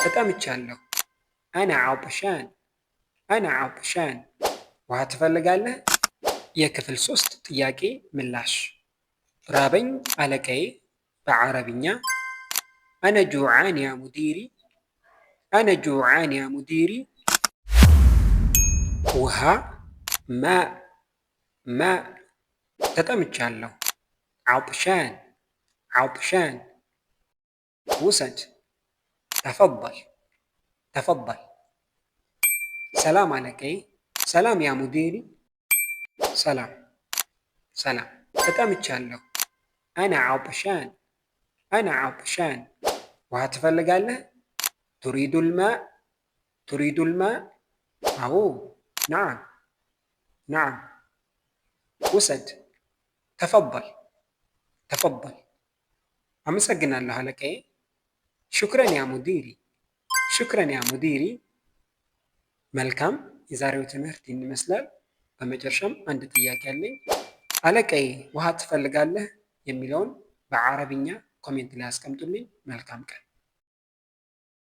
ተጠምቻለሁ። أنا عطشان أنا عطشان። ውሃ ትፈልጋለህ? የክፍል 3 ጥያቄ ምላሽ። ራበኝ አለቃዬ በዓረብኛ أنا جوعان يا مديري أنا جوعان يا مديري። ውሃ ماء ماء። ተጠምቻለሁ عطشان عطشان። ውሰድ تفضل تفضل። ሰላም አለቃዬ፣ سلام يا مديري። ሰላም ሰላም። ተጠምቻለሁ أنا عطشان أنا عطشان። ውሃ ትፈልጋለህ? تريد الماء تريد الماء። አዎ نعم نعم። ውሰድ تفضل تفضل። አመሰግናለሁ አለቃዬ። شكرا يا مديري شكرا يا مديري። መልካም፣ የዛሬው ትምህርት ይህን ይመስላል። በመጨረሻም አንድ ጥያቄ አለኝ። አለቃዬ ውሃ ትፈልጋለህ የሚለውን በአረብኛ comment ላይ አስቀምጡልኝ። መልካም ቀን።